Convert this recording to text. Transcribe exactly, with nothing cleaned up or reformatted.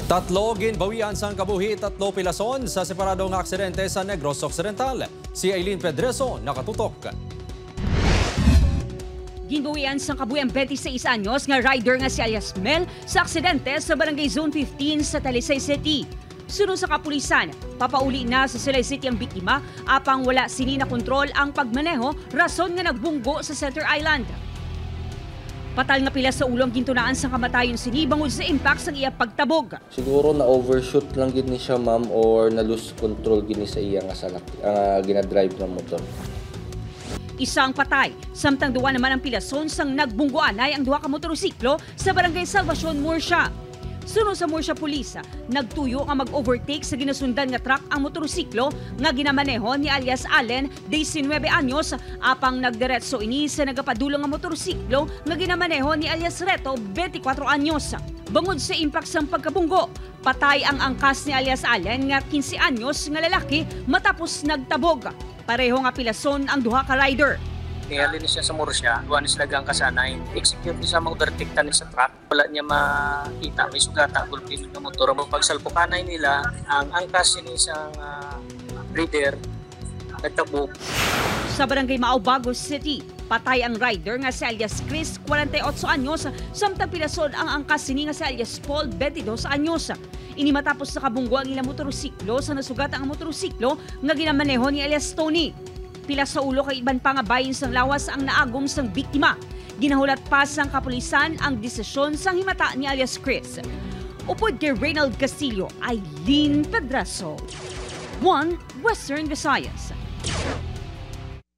Tatlo ginbawian sang kabuhi, tatlo pilason sa separado nga aksidente sa Negros Occidental. Si Aileen Pedreso nakatutok. Ginbawian sang kabuhi ang twenty-six anyos nga rider nga si alias Mel sa aksidente sa Barangay Zone fifteen sa Talisay City. Suno sa kapulisan, papauli na sa Silay City ang biktima, apang wala sini nakontrol ang pagmaneho, rason nga nagbunggo sa Center Island. Patal nga pilas sa ulo ang gintunaan sang kamatayon sini bangod sa impact sang iya pagtabog. Siguro na-overshoot lang gid ni siya, ma'am, or na-lose control gid ni sa iya nga salak, ah, ginadrive nga motor. Isa ang patay, samtang duwa naman ang pilason sang nagbunggoanay ang duha ka motorsiklo sa Barangay Salvacion, Murcia. Suno sa Murcia Police, nagtuyo nga mag-overtake sa ginasundan nga truck ang motorsiklo nga ginamaneho ni alias Allen, diecinuebe anyos, apang nagdiretso ini sa nagapadulong nga motorsiklo nga ginamaneho ni alias Reto, twenty-four anyos. Bangod sa impact sang pagkabunggo, patay ang angkas ni alias Allen nga quince anyos nga lalaki matapos nagtabog. Pareho nga pilason ang duha ka rider. Tingali ni siya sa Murcia, duha ni sila gangkasanay. Execute ni sa mga overtake ni sa truck. Wala niya makita, may sugata, gulpi sa motor. Ang pagsalpukanay nila, ang angkas ni isang ah, rider, nagtabog. Sa Barangay Mao, Bago City, patay ang rider nga si alias Chris, kwarenta y otso anyos, samtang pilason ang angkas sini nga si alias Paul, twenty-dos anyos. Ini matapos nakabunggo ang ilang motorsiklo sa nasugatan nga motorsiklo nga ginamaneho ni alias Tony. Pilas sa ulo kag iban pa nga bahin sang lawas ang naagom sang biktima. Ginahulat pa sang kapulisan ang desisyon sang himata ni alias Chris. Upod kay Reynald Castillo, Aileen Pedraso, One Western Visayas.